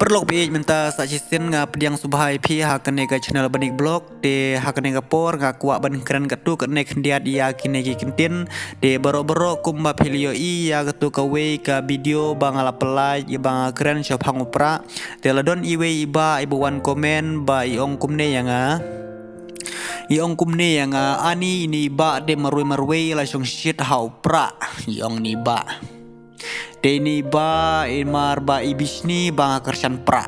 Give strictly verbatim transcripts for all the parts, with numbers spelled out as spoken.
Paralok phi mynta sa shisien nga pdiang sngewbha ïa phi ha kane ka channel Banik Vlog. Te ha kane ka por nga kwah ban kren katto katne khyndiat ïa kine ki kyntien. Te baroh baroh kumba phi la ïohi ïa katto kawei ka video ba nga la pynlait ïa ba nga kren shaphang u Prah. Te la don iwei i bah iba wan comment ba i ong kumne ïa nga. I ong kumne ïa nga, ani ini i bah te marwei marwei la shong shit ha u Prah. I ong ini i bah. Te ini i bah i mar ba i bishni ba nga kyrshan Prah.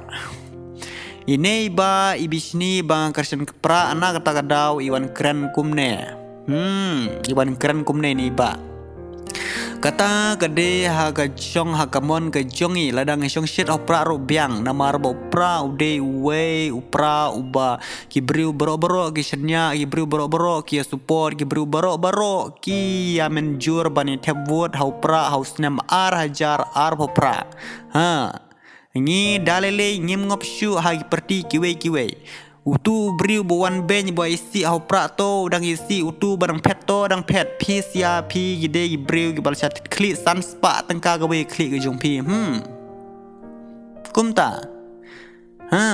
Ini i bah i bishni ba nga kyrshan Prah, na kata ka daw i wan kren kumne. Hmm, i wan kren kumne ini i bah. Kata ka dei ha ka shong ha ka mon ka jong i, lada ngi shong shit ha u Prah ruh biang, namar ba u Prah u dei uwei u Prah uba ki briew baroh baroh ki shaniah, ki briew baroh baroh ki ïa support, ki briew baroh baroh ki ïa mynjur ban ïa thep vote ha u Prah ha u snem ar hajar arphew phra. Ha. Ngi da lei lei ngim ngop shuh ha ki party kiwei kiwei. Utu u briew ba wan beiñ ba isih ha u Prah to u dang isih, utu ba dang phet to dang phet. Phi sia phi ki dei ki briew kiba la shah khlieh san spah tyngka kawei ka khlieh ka jong phi. Hmm. Kumta. Ha.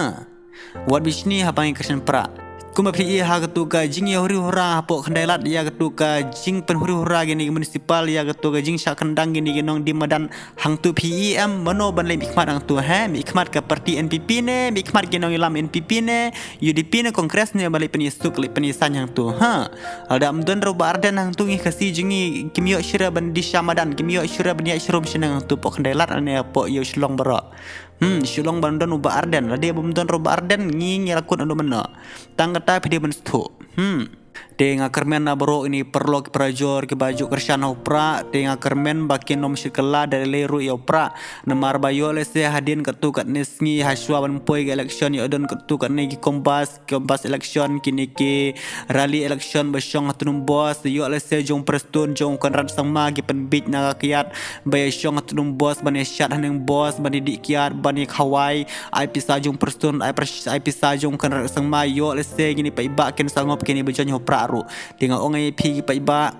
Wat bishni haba ngi kyrshan Prah. Kumba phi i ha katto ka jingïahuri hura hapoh Khyndailad ïa katto ka jingpynhuri hura kine ki municipal ïa katto ka jingshah kyndang kine ki nongdie madan, hangto phi i em, mano ban leh mihkhmat hangto, he? Mihkhmat ka party N P P ne, mihkhmat ki nongïalam N P P ne, U D P ne, Congress ne, ba leh pynïasuk leh pynïasaiñ hangto, ha? Lada ym don ruh u Bah Ardent hangto ngi Khasi jong ngi kim ïoh shuh ruh ban die sha madan, kim ïoh shuh ruh ban ïaid sharum shaneng hangto poh Khyndailad ne poh ïew Shillong baroh. Hmm, Shillong ban don u Bah Ardent, lada bym don ruh u Bah Ardent ngi ngi la kut haduh mynno. Tang kata phi dei ban sngewthuh. Hmm. Te nga kyrmen na baroh ini paralok parajor kiba ju kyrshan ha u Prah, te nga kyrmen ba kin ym shit kylla da lei ruh ïa u Prah. Namar ba ïoh lehse hadien katto katne sngi hashwa ban poi ka election ïoh don katto katne ki combust, combust election kine ki rally election ba shong ha Tyndon Bos, ïoh lehse jong Prestone jong Conrad Sangma ki pynbit na ka kiad ba ïa shong ha Tyndon Bos ban ïa shad haneng bos ban ïa dih kiad ban ïa khawai. Ai pisa jong Prestone, ai pisa jong Conrad Sangma, ïoh lehse kine paidbah kin sa ngop kine ba join ha u Prah ruh. Te nga ong ïa phi ki paidbah,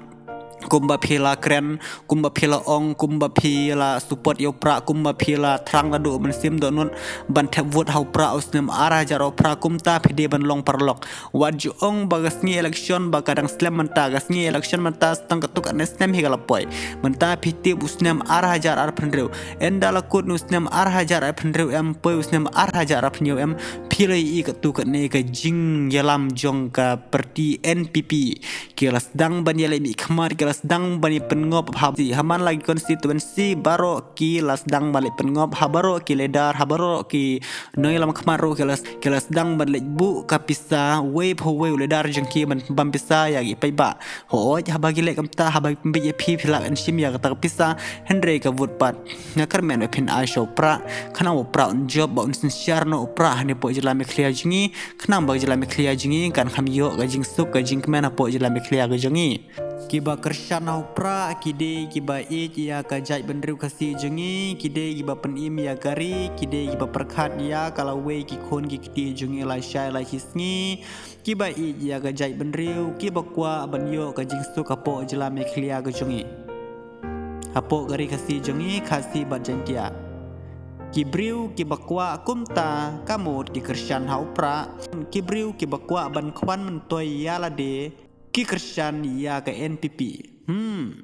kumba phi la kren, kumba phi la ong, kumba phi la support ïa u Prah, kumba phi la thrang naduh mynsiem dohnud ban thep vote ha u Prah u snem ar hajar arphew phra, kumta phi dei ban long paralok. Wat ju ong ba ka sngi election ba ka dang slem mynta, ka sngi election mynta tang katto katne snem hi ka la poi. Mynta phi tip u snem ar hajar arphew hynriew. Ynda la kut u snem ar hajar arphew hynriew em, poi u snem ar hajar arphew hynñiew em, phi la ïohi katto katne ka jingïalam jong ka party N P P. Ki la sdang ban ïaleh mihkhmat, ki la sdang ban ïa pynngop ha, ha man la ki constituency baroh ki la sdang ban leh pynngop ha baroh ki leader, ha baroh ki nongïalam khmat ruh ki la, ki la sdang ban leit buh ka pisa wei pa wei u leader jong ki ban bam pisa ïa ki paidbah. Hooid haba ki leh kumta, haba ki pynbeit ïa phi, phi lah ban shim ïa kata ka pisa, hynrei ka vote pat. Nga kyrmen ba phin ai sha u Prah, khnang ba u Prah un jop, ba un synshar noh u Prah hangne poh jylla Meghalaya jong ngi, khnang ba ka jylla Meghalaya jong ngi kan kham ïoh ka jingsuk ka jingkmen hapoh jylla Meghalaya ka jong ngi. Kiba kyrshan ha u Prah ki dei kiba ïeit ïa ka jaitbynriew Khasi jong ngi, ki dei kiba pynim ïa ka ri, ki dei kiba pyrkhat ïa ka lawei ki khun ki kti jong ngi lashai lashisngi, kiba ïeit ïa ka jaitbynriew, kiba kwah ban ïoh ka jingsuk hapoh jylla Meghalaya ka jong ngi. Hapoh ka ri Khasi jong ngi, Khasi bad Jaiñtia. Ki briew kiba kwah kumta, ka mut ki kyrshan ha u Prah. Ki briew kiba kwah ban khwan myntoi ïa lade, ki kyrshan ïa ka N P P. Hmm.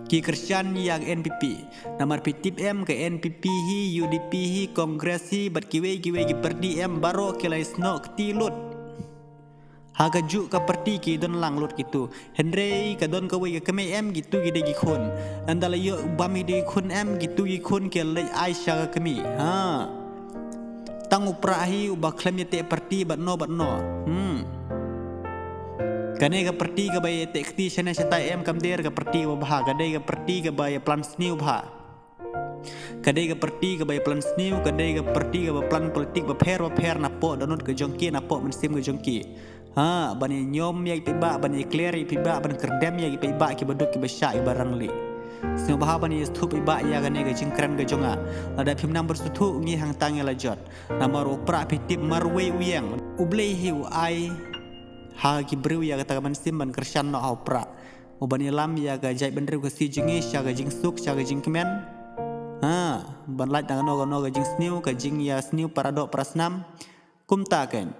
Ki kyrshan ïa ka N P P. Namar phi tip em, ka N P P hi, U D P hi, Congress hi, bad kiwei kiwei ki party em, baroh ki la ïasnoh kti lut. Ha kajuh ka party ki don lang lut kitu. Hynrei ka don kawei ka kmie em, kitu ki dei ki khun. Ynda la ïoh bam ki dei ki khun em, kitu ki khun ki leit ai sha ka kmie. Ha. Tang u Prah hi uba khlem ïateh party bad no bad no. Hmm. Kane ka party kaba ïateh kti shane shatai em, kam dei ka party kaba bha, ka dei ka party kaba ïa plan sniew bha. Ka dei ka party kaba ïa plan sniew, ka dei ka party kaba plan politik bapher bapher napoh dohnud ka jong ki, napoh mynsiem ka jong ki. Ha, ban ïa ñiom ïa ki paidbah, ban ïa clear ïa ki paidbah, ban kyrdem ïa ki paidbah kiba duk kiba shah kiba rangli. Sngewbha ban ïa sngewthuh paidbah ïa kane ka jingkren ka jong nga. Lada phim nang ban sngewthuh ngi hangta ngi la jot. Namar u Prah phi tip marwei u ïeng. U Blei hi u ai ha ki briew ïa kata ka mynsiem ban kyrshan noh ha u Prah. U ban ïalam ïa ka jaitbynriew Khasi jong ngi sha ka jingsuk, sha ka jingkmen. Ha, ban lait na kano kano ka jingsniew, ka jingïasniew paradoh parasnam. Kumta kein.